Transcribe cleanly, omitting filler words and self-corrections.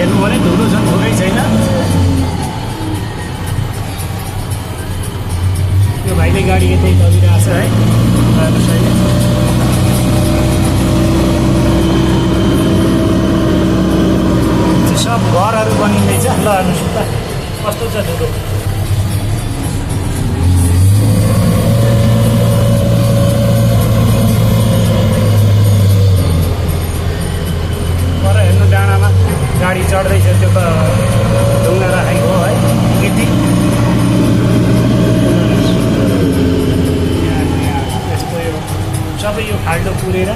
हेर्नु भने धुलो झन् थोरै छैन। त्यो भाइले गाडी यतै लगिरहेछ है। सब घरहरू बनिँदैछ। ल हेर्नुहोस् त कस्तो छ धुलो। पर हेर्नु डाँडामा गाडी चढ्दैछ, त्यो त ढुङ्गा राखेको हो है गिटी। यस्तो यो सबै यो खाल्डो पुरेर